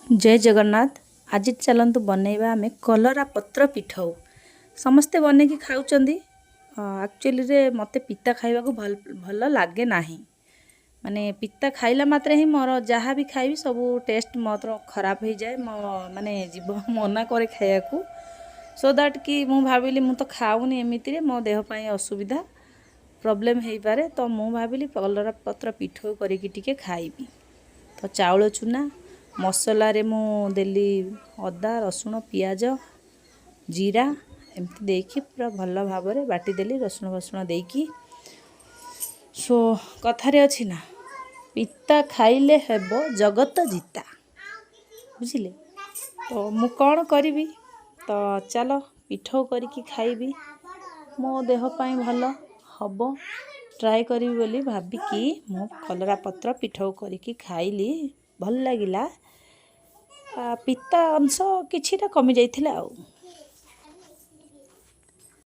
ଜୟ ଜଗନ୍ନାଥ। ଆଜି ଚାଲନ୍ତୁ ବନେଇବା ଆମେ କଲରା ପତ୍ର ପିଠଉ। ସମସ୍ତେ ବନେଇକି ଖାଉଛନ୍ତି। ଆକ୍ଚୁଆଲିରେ ମୋତେ ପିତା ଖାଇବାକୁ ଭଲ ଭଲ ଲାଗେ ନାହିଁ। ମାନେ ପିତା ଖାଇଲା ମାତ୍ରେ ହିଁ ମୋର ଯାହା ବି ଖାଇବି, ସବୁ ଟେଷ୍ଟ ମୋର ଖରାପ ହେଇଯାଏ। ମୋ ମାନେ ଜିଭ ମନା କରେ ଖାଇବାକୁ। ସୋ that କି ମୁଁ ଭାବିଲି, ମୁଁ ତ ଖାଉନି, ଏମିତିରେ ମୋ ଦେହ ପାଇଁ ଅସୁବିଧା, ପ୍ରୋବ୍ଲେମ୍ ହେଇପାରେ। ତ ମୁଁ ଭାବିଲି କଲରା ପତ୍ର ପିଠଉ କରିକି ଟିକେ ଖାଇବି। ତ ଚାଉଳ ଚୁନା ମସଲାରେ ମୁଁ ଦେଲି ଅଦା, ରସୁଣ, ପିଆଜ, ଜିରା ଏମିତି ଦେଇକି ପୁରା ଭଲ ଭାବରେ ବାଟିଦେଲି, ରସୁଣ ଫସୁଣ ଦେଇକି। ସୋ କଥାରେ ଅଛି ନା, ପିତା ଖାଇଲେ ହେବ ଜଗତ ଜିତା, ବୁଝିଲେ? ତ ମୁଁ କ'ଣ କରିବି? ତ ଚାଲ ପିଠଉ କରିକି ଖାଇବି, ମୋ ଦେହ ପାଇଁ ଭଲ ହେବ, ଟ୍ରାଏ କରିବି ବୋଲି ଭାବିକି ମୁଁ କଲରା ପତ୍ର ପିଠଉ କରିକି ଖାଇଲି। ଭଲ ଲାଗିଲା। ପିତା ଅଂଶ କିଛିଟା କମିଯାଇଥିଲା ଆଉ।